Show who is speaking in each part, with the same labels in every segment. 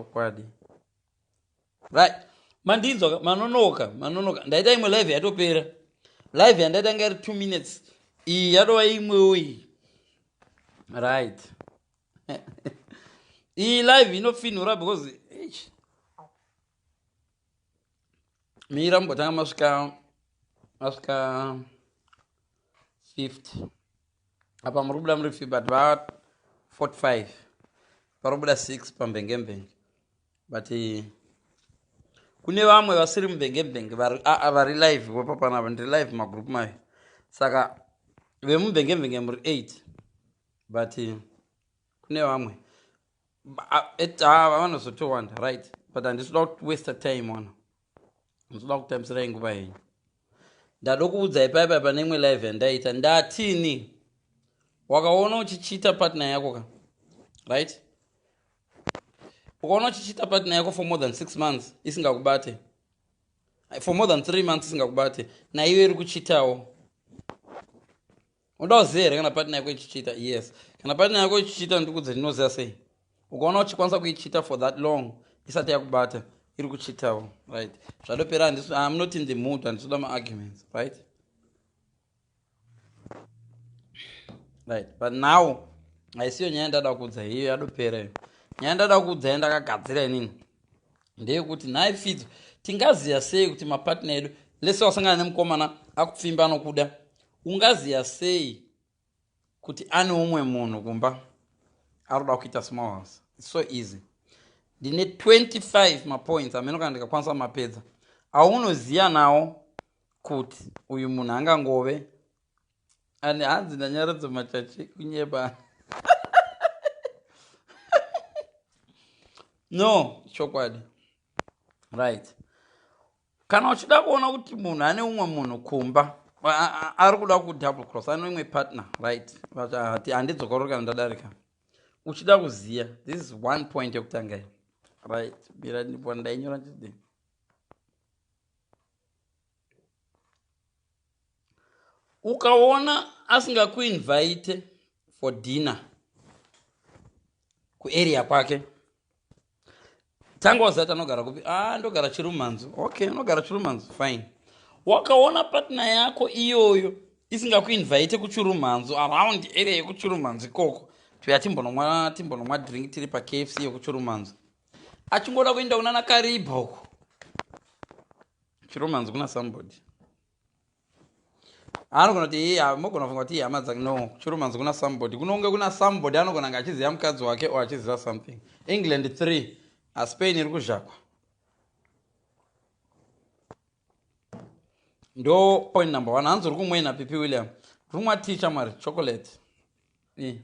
Speaker 1: Chokwadi. Right. Mandinzwa manonoka, manonoka. Ndaita imwe live yatopera. Live yandaita inga iri 2 minutes. Iyi yatova imwewo iyi. Right. Iyi live inofinhura because eish. Mira mbotanga masvika masvika 50. Apa muri kubuda muri 50 but va 45. Pari kubuda 6 pambengembenge. But eh, kune vamwe vasiri mubvengembenge vari vari live wepa panapa ndiri live magroup mayo. Saka vemubvengembenge muri 8 but eh, kune vamwe vanozotowanda right but handisi kuda kuwaster time wana handisi kuda kutambisirai nguva yenyu ndada kuudzai paipa pane imwe live yandaita ndatini wakaona uchichita partner yako ka right ukaona uchichita partner yako for more than six months isingakubate for more than three months isingakubate naiwe iri kuchitawo unoda kuziva here kana partner yako ichichita yes kana partner yako ichichita ndikudze ndinoziva sei ukaona uchikwanisa kuichita for that long isati yakubata iri kuchitawo right zvatopera handisi im not in the mood handisi kuda maarguments right right but now haisiyo nyaya ndada kuudza iyo yadopera iyo nyaya ndada kuudza yandakagadzira inini ndeyekuti nhai fidzo tingaziva sei kuti mapartner edu lese wasangana nemukomana akupfimba anokuda ungaziva sei kuti ane umwe munhu kumba aroda kuita small house its so easy ndine 25 mapoints ameno kana ndikakwanisa mapedza aunoziva nawo kuti uyu munhu angangove ane hanzi ndanyaradzo machachi kunyeba no chokwadi right kana uchida kuona kuti munhu ane umwe munhu kumba ari kuda kudouble cross ane imwe partner right handidzokorori kana ndadarika uchida kuziya this is one point yekutanga iyo right mira ndipo ndainyora ndichidii ukaona asingakuinvite for dinner kuarea kwake tanga wazati anogara kupi ah ndogara chirumhanzu okay unogara chirumhanzu fine wakaona partner yako iyoyo isingakuinvite kuchirumhanzu around area yekuchirumhanzu ikoko tuya timbonomwa timbonomwa drink tiri pakfc yekuchirumhanzu achingoda kuenda kunana karibha uko chirumhanzu kuna somebody anogona kuti iye mogona kufunga kuti iye hama dzake no chirumanzi kuna somebody kunonge kuna somebody anogona kunge achiziva mukadzi wake or achiziva something england 3 aspain iri kuzhakwa ndo point number one hanzi uri kumwena pp william rumwa ticha mwari chocolate e.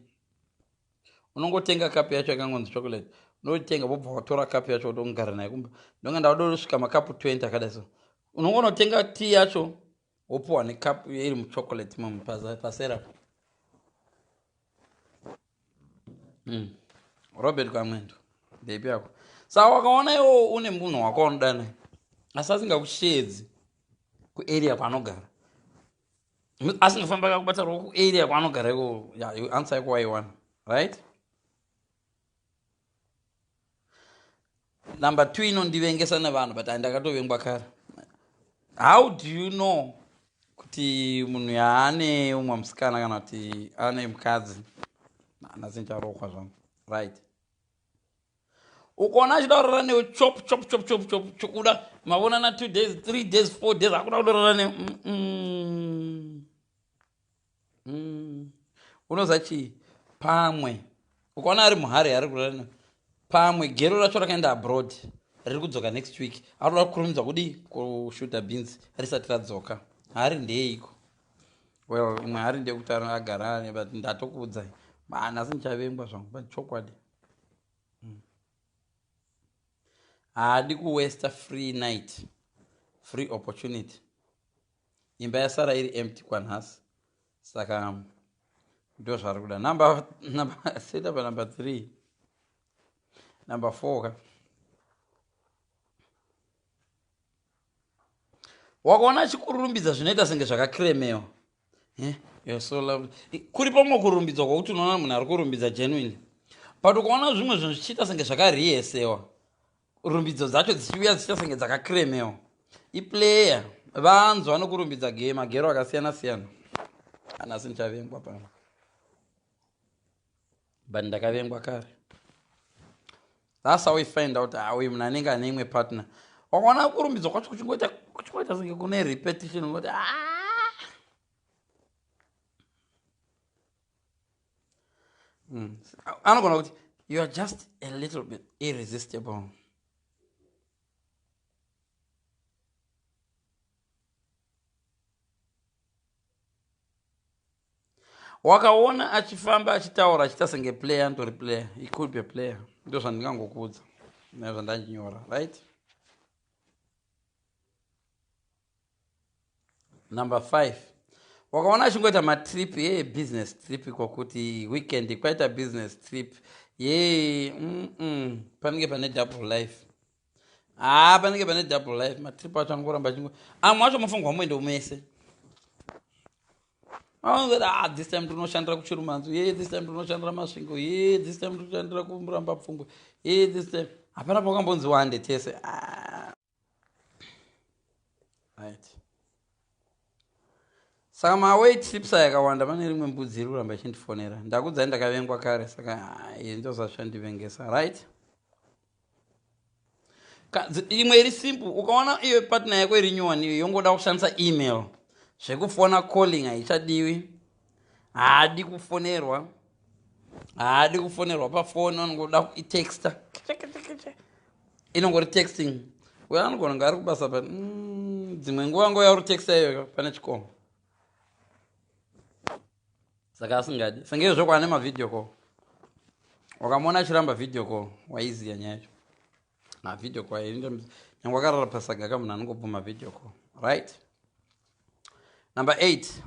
Speaker 1: unongotenga kapu yacho yakangonzi chocolate unotenga vobva watora kapu yacho wotongara naye kumba ndonga ndadosvika makapu 20 akadai so unongonotenga tea yacho wopuwa nekapu iri muchocolate mom pasera mm. robert kwamwendo ndepi yako saka wakaona iwo une munhu wako wanoda naye asi asingakusheedzi kuarea kwaanogara asingafamba kakubata roko kuarea kwaanogara iko answer yako waiwana right number two inondivengesa nevanhu but andakatovengwa kare how do you know kuti munhu yaane umwe musikana kana kuti ane mukadzi nhasi ndicharohwa zvangu right ukaona achida kurara newe chop chop chop chop chop chokuda mavonana two days three days four days akuda kutorara newe mm -mm. Mm. Unoza chii pamwe ukaona ari muhari ari kurara pamwe gero racho rakaenda abroad riri kudzoka next week arikuda kukurumidza kudii kushuta beans risati radzoka hari ndeyeiko well imwe hari ndeyekuti agara ane but ndatokuudzai nhasi ndichavengwa zvangu but chokwadi mm. haadi kuwesta free night free opportunity imba yasara iri empty kwanhasi saka ndozvaari kuda number number seta pa number 3 number 4 ka wakaona achikurumbidza zvinoita senge zvakakremewa eh, you're so lovely kuri pamwe kurumbidzwa kwakuti unoona munhu ari kurumbidza genuinely but ukaona zvimwe zvinhu zvichiita senge zvakariyesewa Rumbidzo dzacho dzichiuya dzichiita senge dzakakremewa. Iplayer vanzwa nokurumbidza ge magero akasiyana siyana. Anasi ndichavengwa pano. But ndakavengwa kare. That's how we find out ah, uyu munhu anenge ane imwe partner. Wakaona kurumbidzwa kwacho kuchingoita kuchingoita senge kune repetition unoti ah. Anogona kuti you are just a little bit irresistible. Wakaona achifamba achitaura achiita senge player, antori player. He could be a player. Ndo zvandingangokuudza nezvandachinyora, right? Number 5, wakaona achingoita matrip ye business trip, kwakuti weekend kwaita business trip ye panenge pane double life. Ah, panenge pane double life. Matrip acho angoramba achingo amwe acho mofungwa muende umese. Ah, this time ndinoshandira kuchirumanzu, ye this time ndinoshandira Masvingo, ye this time ndinoshandira kumuramba pfungwe, ye this time hapana pakambonzi wande tese. Ah. Right, saka maway trips aya akawanda. Pane rimwe mbudzi iri kuramba ichindifonera. Ndakudzai ndakavengwa kare, saka ah, ndozvazvandivengesa, right? Imwe iri simple, ukaona iyo partner yako iri nyowani iyo yongoda kushandisa email, zvekufona calling haichadiwi, haadi kufonerwa, haadi kufonerwa pafoni, anongoda kuitexta, inongori texting. Uyo anogona kunge ari kubasa pa dzimwe nguva nguva yauri texta iyoyo pane chikomo, saka asingadi senge izvo kwane mavideo call. Wakamuona achiramba video call, waiziya nyaya yacho. Mavideo call nyange wakarara pasaga ka, munhu anongobvuma video call, right? Number 8,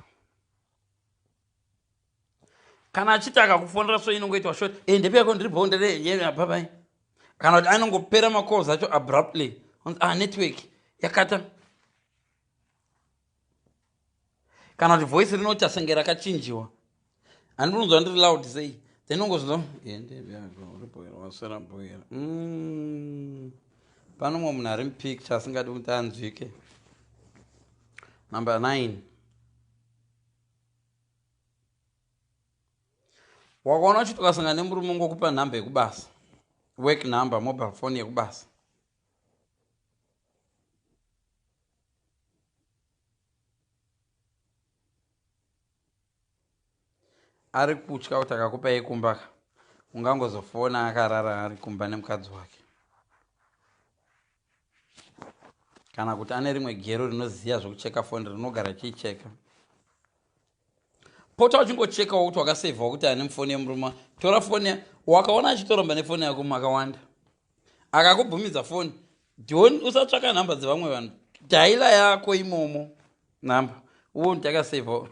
Speaker 1: kana achiti akakufonera so inongoitwa short e, ndepi yako, ndiri bondere, babai, kana kuti anongopera macalls acho abruptly. Ah, network yakata, kana kuti voice rinoita senge rakachinjiwa. Handinonzwa ndiri loud sei, then ongozvinzwa waswera bhoera. Pano mumwe munhu ari mupicture asingadi kuti anzwike. Number 9, wakaona uchiti ukasangana nemurume ungokupa nhamba yekubasa, work number, mobile phone yekubasa, ari kutya kuti akakupa yekumba ka ungangozofona akarara ari kumba nemukadzi wake, kana kuti ane rimwe gero rinoziva zvekucheka foni rinogara chiicheka. Pota uchingochekawo kuti wakasevhawo kuti ane mufoni yemurume. Tora foni. Wakaona achitoramba nefoni yako makawanda, akakubvumidza foni, don usatsvaka nhamba dzevamwe vanhu, dhaila yako imomo nhamba uwo ndakasevha.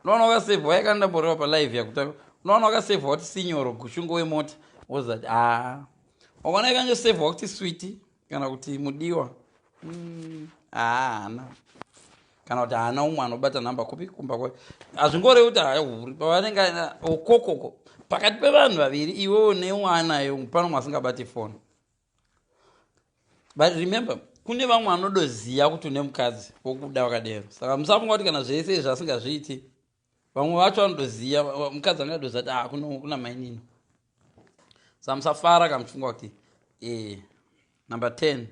Speaker 1: Unoona wakasevha yakandamborewa palive yakutanga, unoona wakasevha kuti sinyoro gushungo wemota, wozati a wakaona ikanyosevha kuti sweetie kana kuti mudiwa, haana kana kuti haana umwe anobata nhamba kupi kumba kwake. Hazvingorevi kuti haahuri pavanenge okokoko pakati pevanhu vaviri, iwewo neumwe anayo, pano umwe asingabati foni. But remember, kune vamwe vanodoziva kuti une mukadzi wokuda wakadero, saka musafunga kuti kana zvese izvi asingazviiti. Vamwe vacho vanotoziva, mukadzi angadoziva kuti ah, kuna mainini, saka musafara kana muchifunga kuti number 10,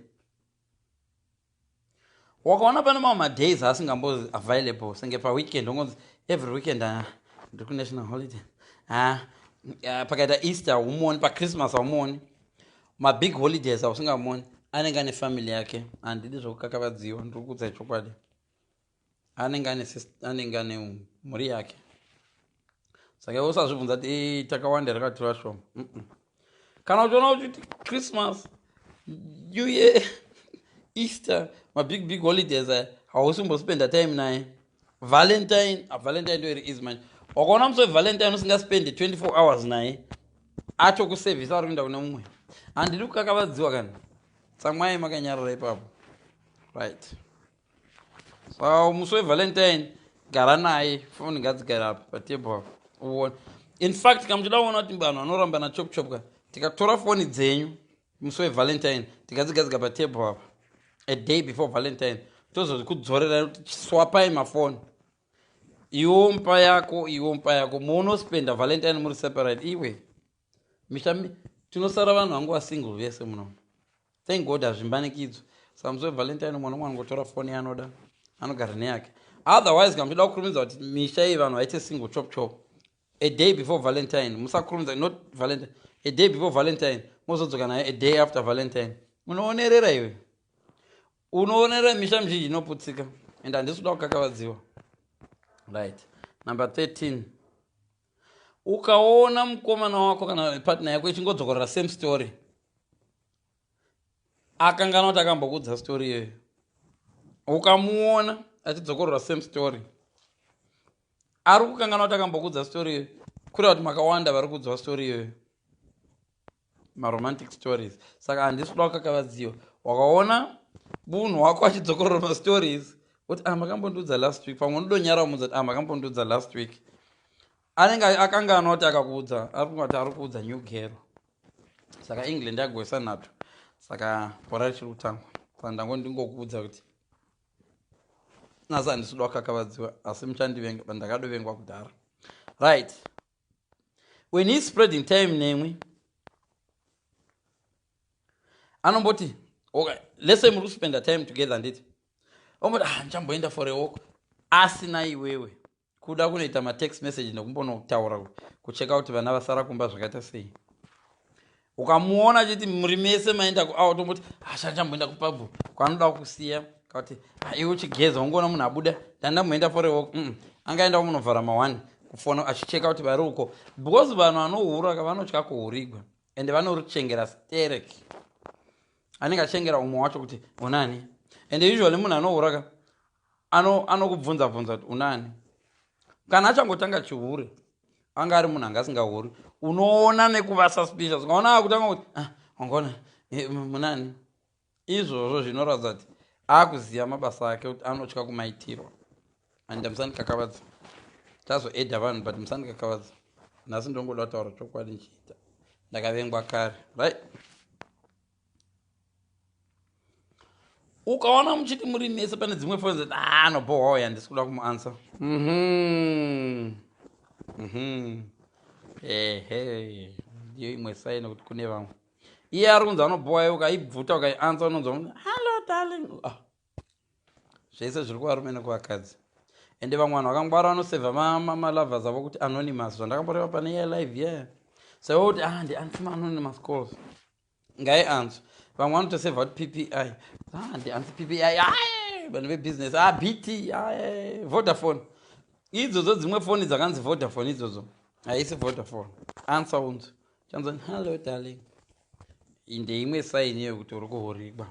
Speaker 1: wakaona pane mamwe madays asingambozi available, senge paweekend ongonzi every weekend, ah, ndiri kunational holiday, ah, pakaita Easter haumuoni, paChristmas haumuoni, mabig holidays hausingamuoni, anenge ane family yake. Handidi zvokukakavadziwa, ndiri kuudza chokwadi, anenge ane mhuri yake, saka iwe usazvibvunza kuti takawanda rakatora shoma. Kana uchiona uchiti Christmas, New Year, Easter, mabig big holidays aya hausi kumbospenda time naye, Valentine, ah, Valentine ndo iri easy manje. Wakaona musi weValentine usingaspendi 24 hours naye, atokusevhisa ari kuenda kune mumwe. Handidi kukakavadziwa kana tsamwai makanyarara ipapo, right? So musi weValentine gara naye, foni ngadzigara apa patable apa uone. In fact, kana muchida kuona kuti vanhu vanoramba nachop chop ka, tikatora foni dzenyu. Musi weValentine tikadzigadzika patable apa, a day before Valentine tozozikudzorera kuti swapai mafoni. Iwo mpa yako, iwo mpa yako, munospenda Valentine muri separate. Iwe misha tinosara vanhu vangu vasingle vese muno. Thank God hazvimbanikidzwa. Saka musi weValentine mwana umwe angotora foni yaanoda, anogara neyake. Otherwise kana muchida kukurumidza kuti misha iyi vanhu vaite single chop chop, a day before Valentine, musakurumidza, not Valentine, a day before Valentine, mozodzoka nayo a day after Valentine. Unoonerera iwe, unoonerera, misha mizhinji inoputsika, and handisi kuda kukakavadziwa. Right, number 13. Ukaona mukomana wako kana partner yako ichingodzokorera same story, akangana kuti akambokudza story iyoyo. Ukamuona achidzokorora same story, ari kukangana kuti akambokudza story iyoyo, kureva kuti makawanda vari kudzwa story iyoyo, maromantic stories. Saka handisi kuda kukakavadziwa. Wakaona munhu wako achidzokorora mastories, kuti, "Ah, makambondiudza last week," pamwe unodonyara mudza kuti, "Ah, makambondiudza last week." Anenge akanganwa kuti akakuudza, ari kungati ari kuudza new girl. Saka England yagoisa nhato, saka bhora richiri kutangwa. Saka ndango ndingokuudza kuti nhasi handisi kuda kukakavadziwa, asi muchandivenga, ndakadovengwa kudhara. Right, when he spreading time nemwi, anomboti, okay, let's say muri kuspenda time together, nditi omboti, "Ah, ndichamboenda for a walk," asina iwewe, kuda kunoita matext message nekumbonotaura, kucheka kuti vana vasara kumba zvakaita sei. Ukamuona achiti muri mese maenda kuout, omboti, "Asha, ndichamboenda kupub," kwaanoda kusiya kuti iwe uchigeza, ungoona munhu abuda, "Ndandamboenda for a walk." Angaenda kumunovhara ma1 kufona achicheka kuti vari uko, because vanhu vanohura vanotya kuhurigwa, ende vanoruchengera sterek. Anenge achengera umwe wacho kuti unani, ende usually munhu anohura ka anokubvunza bvunza kuti unani. Kana achangotanga chihure, anga ari munhu anga asingahuri, unoona nekuva suspicious. Ukaona akutanga kuti, "Ah, wangona munani," izvozvo zvinoratidza kuti akuziva mabasa ake, kuti anotya kumaitirwa. And musandikakavadza, tazoedha vanhu, but musandikakavadza nhasi, ndongoda kutaura chokwadi nchiita ndakavengwa kare. Right, ukaona muchiti muri mese pane dzimwe foni zati, "Ah, nobhohwawo," handisi kuda kumuansa. Ehe, ndiyo imwe sign kuti kune vamwe. Iye ari kunzi anobhowa, ukaibvuta, ukaiansa, unonzwa, "Hello darling." Ah. Zvese zviri kuvarume nekuvakadzi. Ende vamwe vanhu vakangwara vanosevha malovers avo kuti anonymous, zvandakamboreva pane iya live ye saiwa kuti, "Ah, ndianswer maanonymous calls," ngaianswer. Vamwe vanotosevha kuti PPI. "Ah, ndianswer PPI, vanhu vebusiness." Ah, BT, Vodafone. Idzodzo dzimwe foni dzakanzi Vodafone, idzodzo haisi Vodafone. Answer unzwe chanzoni, "Hello darling." Ndeimwe sign yekuti uri kuhurigwa.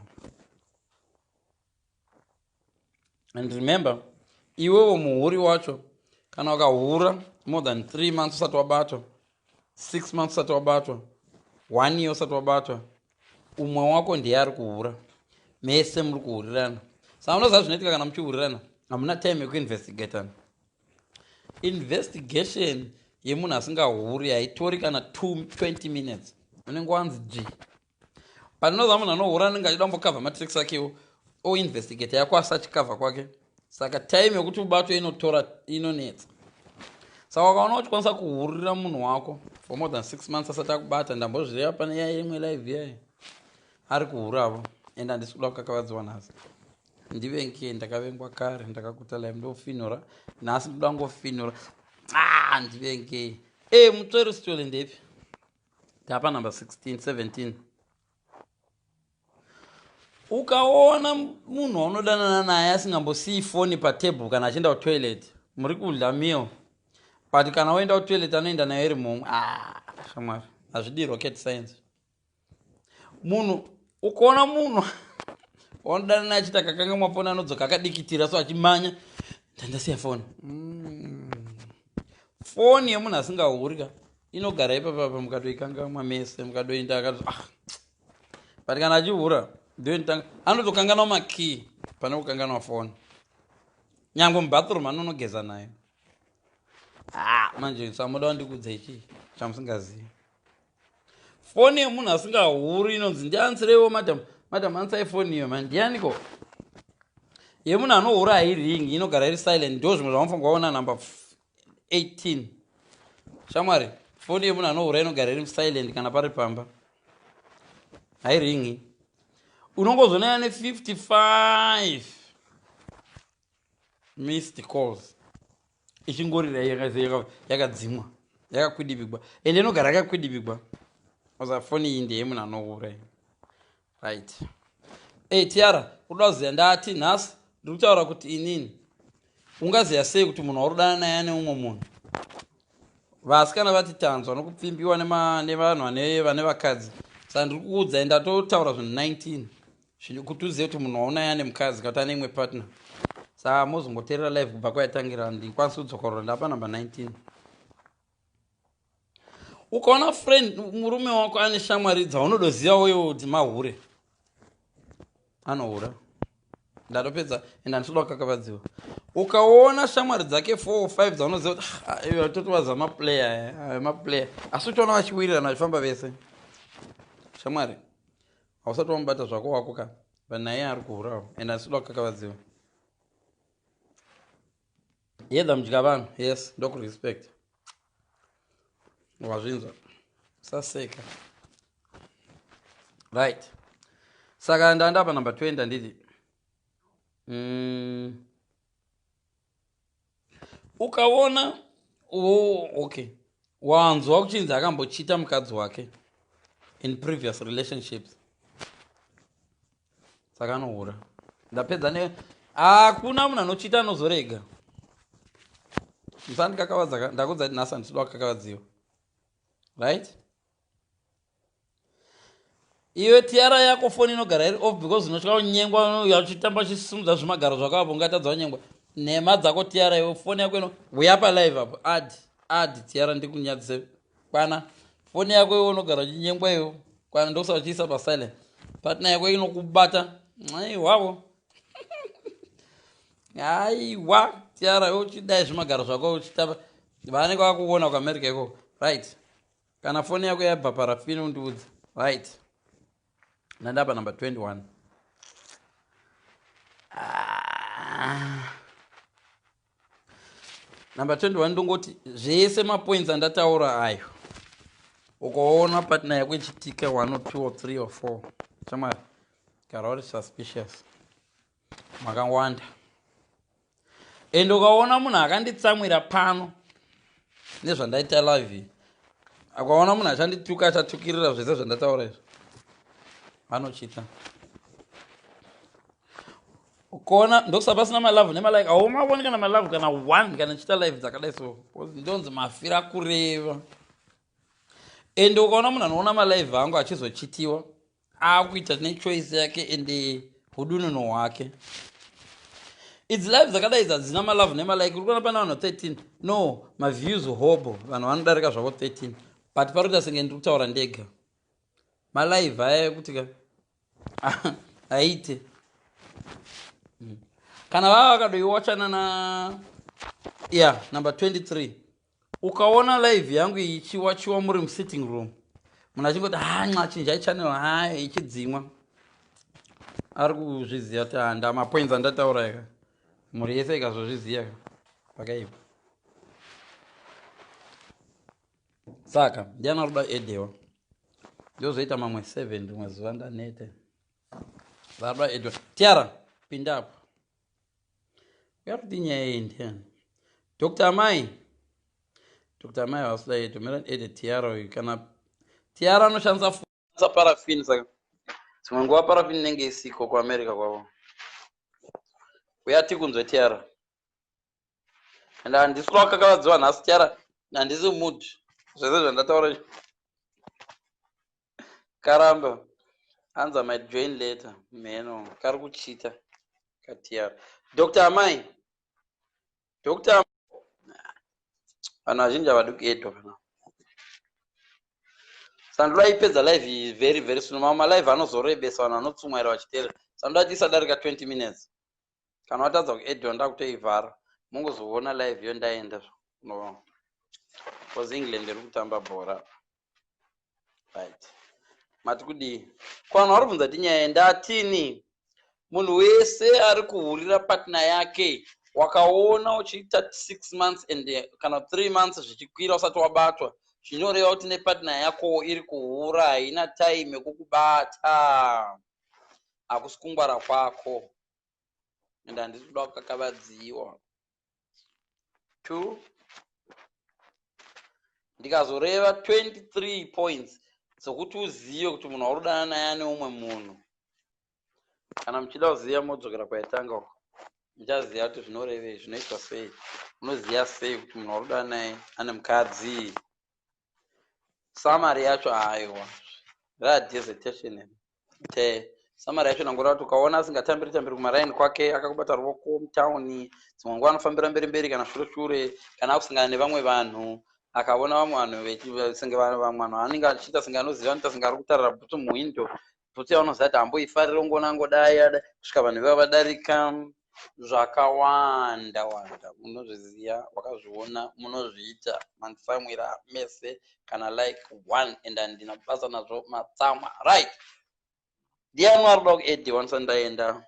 Speaker 1: And remember, iwewo muhuri wacho, kana ukahura more than 3 months usati wabatwa, 6 months usati wabatwa, one year usati wabatwa, umwe wako ndiye ari kuhura, mese muri kuhurirana. Saka unoziva zvinoitika kana muchihurirana, hamuna time yekuinvestigatana. Investigation yemunhu asingahuri haitori kana 20 minutes, unenge wanzi dzvi. Pandinoziva munhu anohura anenge achida kumbokavha matricks akewo, oinvestigate yako asi achikavha kwake. Saka time yekuti ubatwe inotora, inonetsa. Saka ukaona uchikwanisa kuhurira munhu wako for more than 6 months asati akubata, ndambozvireva pane yai imwe live yai, ari kuhuravo. Ende handisi kuda kukakavadziwa nhasi, ndivenge, ndakavengwa kare, ndakakuta live, ndofinura nhasi, ndoda ngofinura. Ah, ndivenge. E mutsveri sitole ndepi? Tapa number 16, 17. Ukaona munhu waunodanana naye asingambosiyi foni patebhuru kana achienda kutoilet, muri kudya meal, but kana waenda kutoilet anoenda nayo iri mumwe, ah, shamwari, hazvidi rocket science. Munhu, ukaona munhu waunodanana naye achiti akakangamwa foni, anodzoka akadikitira so achimanya, "Ndandasiya foni." Foni yemunhu asingahuri ka inogara ipapapa, mukatoikangamwa mese, mukadoenda akati, ah. But kana achihura, ndoinotanga anotokanganwa makey pane kukanganwa foni. Nyange mubathroom anonogeza nayo. Ah, manje samuda wandikudza ichi chamusingazivi. Foni yemunhu asingahuri inonzi ndiansireiwo madam. Madam, ansai foni iyo man. Ndianiko? Yemunhu anohura hairingi, inogara iri silent. Ndo zvimwe zvaunofanirwa kuona. Number 18, shamwari, foni yemunhu anohura inogara iri silent. Kana pari pamba hairingi, unongozonaya ne55 missed calls ichingorira, yakadzimwa, yakakwidibigwa, ende inogara yakakwidibigwa. Oza foni iyi ndeyemunhu anohura, right? Ei Tiara, unoda kuziva? Ndati nhasi ndiri kutaura kuti inini ungaziva sei kuti munhu wauri kudana naye ane umwe munhu. Vasikana vati tanzwa nokupfimbiwa nevanhu vane vakadzi, saka ndiri kuudzai, ndatotaura zvinhu 19 kuti uzive kuti munhu waunaye ane mukadzi kana kuti ane imwe partner. Saka mozongoteerera live kubva kwayatangira, ndikwanisi kudzokorora. Ndapa number 19. Ukaona friend, murume wako ane shamwari dzaunodozivawo iwo kuti mahure, anohura. Ndatopedza, ende handitoda kukakavadziwa. Ukaona shamwari dzake 4 or 5 dzaunoziva kuti, "Ah, iwe totovaziva maplayer, maplayer," asi uchiona vachiwirirana, vachifamba vese, shamwari, hausati wamubata zvako wako ka, but naye ari kuhurawo, ende handitoda kukakavadziwa. Yedha mudya vanhu, yes, ndokurespect. Wazvinzwa, saseka. Right, saka ndandapa number 20, handiti? Ukaona, oh, okay, wanzwa kuchinzi akambochita mukadzi wake in previous relationships, saka anohura. Ndapedza ne hakuna munhu anochita anozorega. Musandikakavadza, ndakudza kuti nhasi handisida kukakavadziwa, right? Iwe Tiara, yako foni inogara iri off because unotya kunyengwa. Uchitamba uchisimudza zvimagaro zvako apo, ungatadza kunyengwa. Nhema dzako, Tiara. Iwe foni yako ino uya palive apo, add, add Tiara, ndikunyadzise. Kwana, foni yako iwe unogara uchinyengwa iwe. Kwana, ndokusaka uchiisa pasilent. Partner yako inokubata. Aiwavo, aiwa, Tiara, iwe uchidai zvimagaro zvako uchitamba, vanenge vakuona kuAmerica ikoko, right? Kana foni yako yabva parafini, undiudze, right? Ndandapa number 21. Ah. Number 21, ndongoti zvese mapoints andataura ayo, ukaona partner yako ichitika 1 or 2 or 3 or 4, shamwari, gara uri suspicious. Makawanda. Ende ukaona munhu akanditsamwira pano nezvandaita live, akaona munhu achandituka, achatukirira zvese zvandataura izvo, vanochita. Ukaona ndokusaka pasina malove nemalike, haumavoni kana malove kana one kana chiita live dzakadai so, ndonzi mafira kureva. Ende ukaona munhu anoona malive angu achizochitiwa, akuita nechoice yake ende udununo hwake. Idzi live dzakadai idzi hadzina malove nemalike. Uri kuona pana vanhu 13, no maviews hobo, vanhu vanodarika zvavo 13, but pari kuita senge ndiri kutaura ndega. Malive aya ekuti ka haite. Kana vava vakadoiwachana na ya number 23. Ukaona live yangu ichiwachiwa muri musitting room, munhu achingoti, "Ha, nxa, chinjai channel," ha, ichidzimwa, ari kuzviziva kuti handa mapoints andataura ika. Mhuri yese ikazozviziva ka, pakaipa. Saka ndiani ari kuda edewa? Ndozoita mamwe 7 rimwe zuva, ndanete. Vari kuda edewa? Tiara, pindapo. Uyari nyaya iyi ndiani? Dr Amai, Dr Amai vasida edo. Mira ede Tiara uyu. Kana Tiara anoshandisa parafini, saka dzimwe nguva parafini inenge isiko kuAmerica kwavo. Uya tikunzwe, Tiara. And handisi kuda kukakavadziwa nhasi, Tiara, handisi mood. Zvese zvandataura karamba. Hanzi, "Might join later." Mheno kari kuchita kaTiara. Dr Amai, Dr, vanhu vazhinji havadi kuedwa kana sandoda ipedza live iyi very very soon. Mamwe malive anozorebesa, vanhu vanotsumwaira vachiteerera. Sandoda tisadarika 20 minutes. Kana watadza kuedwa, ndakutoivhara, mungozoona live iyo ndaenda. No, because England iri kutamba bhora, right? Mati kudii? Ko vanhu vari kubvunza ti nyaya ndatini? Munhu wese ari kuhurira partner yake wakaona uchiita 6 months and kana 3 months zvichikwira usati wabatwa, zvinoreva kuti nepartner yako iri kuhura, haina time yekukubata. Hakusi kungwara kwako and handisi kuda kukakavadziwa. 2 ndikazoreva 23 points dzokuti uzive kuti munhu wauri kudana naye ane umwe munhu. Kana muchida kuziva, modzokera kwaitanga uko, muchaziva kuti zvinorevei, zvinoitwa sei, unoziva sei kuti munhu wauri kudana naye ane mukadzi. Summary yacho, aiwa, radissertation te summary yacho nangoreva kuti ukaona asingatambiri tambiri kumaraini kwake, akakubata ruoko mutauni, dzimwe nguva anofambira mberi mberi kana shure shure, kana akusangana nevamwe vanhu, akaona vamwe vanhu senge vamwe vanhu anenge achiita senge anoziva, anoita senge ari kutarira bhutsu muhwindo, bhutsu yaunoziva kuti hamboifariri, ungoona angodai kusvika vanhu ivava vadarika. Zvakawanda wanda munozviziva, wakazviona, munozviita. Manditsamwira mese kana like one and handina basa nazvo, matsamwa. Right, ndiani ari kuda kuaddiwa ndisati ndaenda?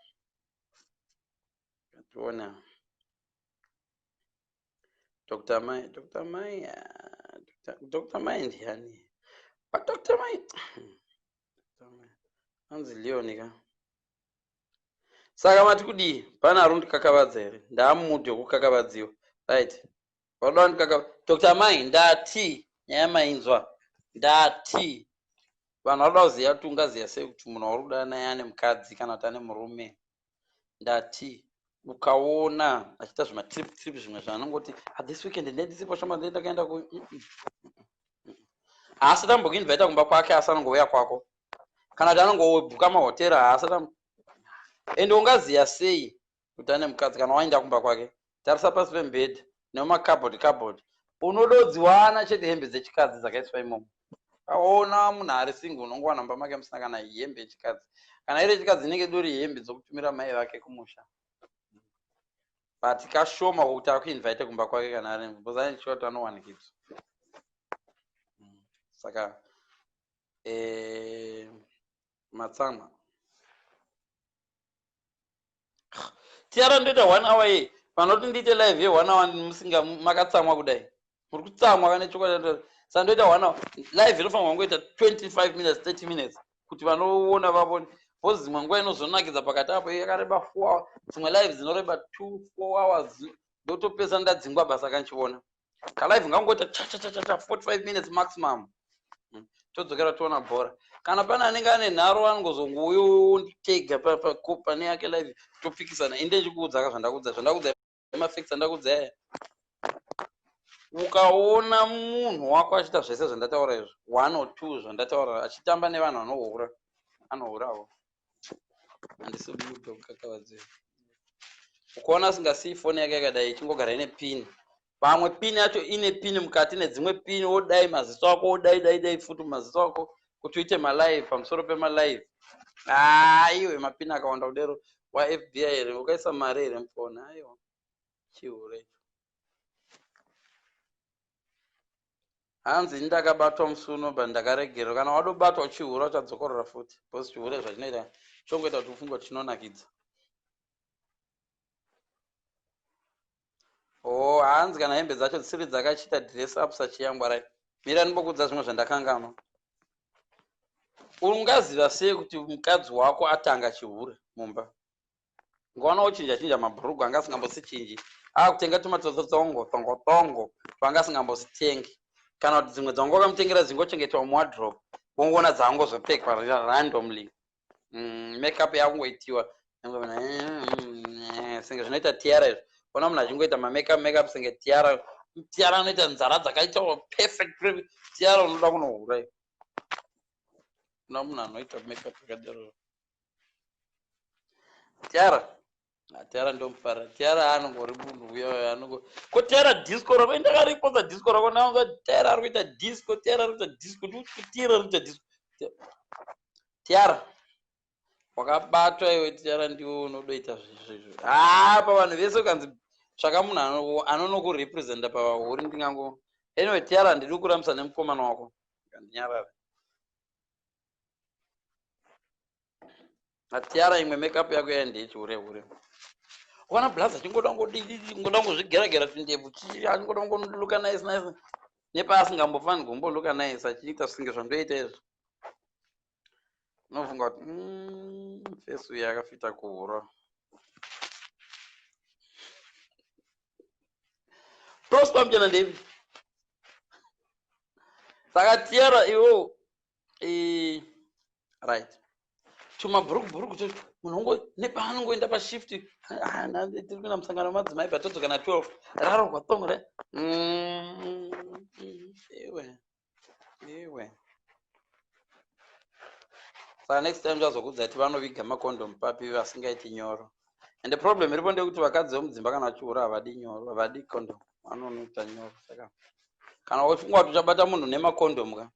Speaker 1: Tione. Dr Mai, Dr Mai, Dr Mai ndiani? Dr Mai anzi Leon ka. Saka mati kudii? Pane ari kundikakavadza here? Ndaamudhi wekukakavadziwa. Right, vakuda kundikakava. Dr Mai, ndati nyaya mainzwa. Ndati vanhu varoda kuziva kuti ungaziva sei kuti munhu wauri kuda naye ane mukadzi kana kuti ane murume. Ndati ukaona achiita zvematrip trip, zvimwe zvaanongoti, ah, this weekend ndendisipo shoma, ndakaenda ku, haasati ambokuinvita kumba kwake, asi anongouya kwako, kana kuti anongobhuka mahotera, haasati. Ende ungaziva sei kuti ane mukadzi? Kana waenda kumba kwake, tarisa pasi pemubhedha nemumacupboard cupboard, unododziwana chete hembe dzechikadzi dzakaiswa imomo. Aona munhu ari single, unongowana mumba make musina kana hembe yechikadzi. Kana iri yechikadzi, inenge dori hembe dzokutumira mai vake kumusha. But kashoma kuti akuinvite kumba kwake kana ari, because ane kuti anowanikidzwa. Saka matsamwa tiara ndoita one hour ye panoti ndiite live ye one hour, musinga makatsamwa kudai, muri kutsamwa kane chokwadi. Saka ndoita one hour live, inofanirwa kungoita 25 minutes, 30 minutes, kuti vanoona vavone, because dzimwe nguva inozonakidza pakati apo yakareba 4 hours. Dzimwe live dzinoreba 2 4 hours, ndotopesa ndadzingwa basa kanchiona kalive ngangoita chachachachacha 45 minutes maximum. Todzokera toona bhora. Kana pane anenge ane nharo, anongozongouyo pane yake live, topikisana. Inde ndichikuudza ka zvandakuudza, zvandakuudza, mafacts andakuudza aya. Ukaona munhu wako achiita zvese zvandataura izvo, one or two zvandataura, achitamba nevanhu vanohura, anohurawo. Handisi mudo kukakavadzira. Ukaona asingasii foni yake yakadai, ichingogara ine pin, pamwe pin yacho ine pin mukati nedzimwe pin, wodai maziso ako, wodai dai dai futi maziso ako kuti uite malive pamusoro pemalive, aiwe, mapin akawanda kudero, waFBI here? Ukaisa mari here mufoni? Aiwa, chihure icho. Hanzi ndakabatwa musi uno, but ndakaregerwa. Kana wadobatwa uchihura, uchadzokorora futi, because chihure zvachinoita, chongoita kuti ufunge kuti chinonakidza. Oh, hanzi kana hembe dzacho dzisiri dzakachiita dress up sachiyangwa. Right, mira ndimbokudza zvimwe zvandakanganwa. Ungaziva sei kuti mukadzi wako atanga chihure mumba? Ngoona ochinja chinja mabhurugu anga asingambosichinji, akutenga tumatotsotsongo tongo tongo twanga asingambositengi, kana kuti dzimwe dzanga wakamutengera dzingochengetwa muwardrobe, wongoona dzangozopfekwa randomly. Makeup yakungoitiwa senge zvinoita Tiara izvo. Ona munhu achingoita mamakeup makeup senge Tiara. Tiara anoita nzara dzakaitawo perfect. Tiara unoda kunohura iyo. Kuna munhu anoita makeup yakadaro? Tiara, Tiara ndomufarira. Tiara anongori munhu uya anongo ko Tiara, disco rako indakariposa, disco rako naanga. Tiara ari kuita disco, Tiara ari kuita disco, Tiara ari kuita disco. Tiara wakabatwa iwe. Tiara ndiwo unodoita zvezvezvo. Haa, pavanhu vese ukanzi tsvaka munhu anonokurepresenta pavahuri, ndingango. Anyway, Tiara, handidi kurambisa nemukomana wako, kandinyarara. Atiara imwe makeup yako yaende yechihure hure. Ukaona blaza achingoda ngodii ngoda ngozvigeragera tundebvu chii achingoda ngoluka nice nice nepaasingambofanirwi kumboluka nice achiita zvinge zvandoita izvo. Unofunga kuti face uyu akafita kuhura. Prosper Mchena David. Saka Tiara iwo right. Tumabhuruku bhuruku to munhu ungo nepaanongoenda pashift tiri kuenda musangano wemadzimai patodzoka na 12 rarogwa thong re iwe iwe. Saka next time chazokuudza kuti vanoviga makondomu papi vasingaiti nyoro. And the problem iripo ndeyekuti vakadzi vemudzimba kana vachiura havadi nyoro, havadi condom, vanonoita nyoro. Saka kana uchifunga kuti uchabata munhu nemakondomu ka,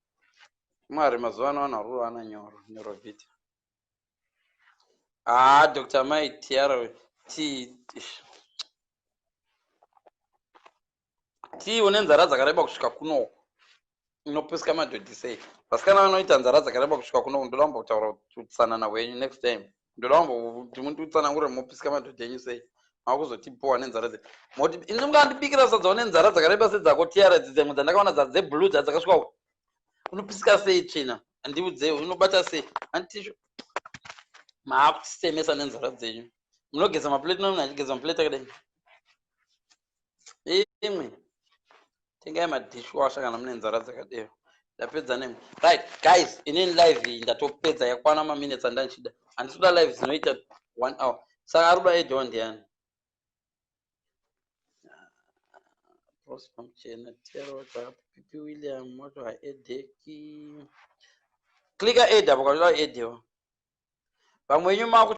Speaker 1: Mwari mazuva ano vanhu vari kurovana nyoro, nyoro vhita. Ah, Dr. Mai Tiara T T une nzara dzakareba kusvika kunoku. Unopisika madhodhi sei? Vasikana vanoita nzara dzakareba kusvika kunoku, ndoda kumbotaura utsanana hwenyu next time. Ndoda kumbokuti munditsanangure mopisika madhodhi enyu sei. Makuzotipowa nenzara dze. Moti ini mukandibikira sadza une nzara dzakareba sedzako Tiara idzi dzimwe dzandakaona dzeblue dzakasvika uku. Unopisika sei tsvina? Andiudzei unobata sei? Antisho. Maakusemesa nenzara dzenyu. Munogeza maplate no munhu achigeza maplate akadai. Imwe. Tengai madishwasher kana mune nzara dzakadero. Ndapedza nemi. Right guys, inini live iyi ndatopedza yakwana maminutes andandichida. Handisi kuda live dzinoita 1 hour. Saka ari kuda add on ndiani? Prosper Mchena, Tero, Pipi William, Moto haedheki. Klika add apo kana uchida kuaddiwa. Vamwe venyu maku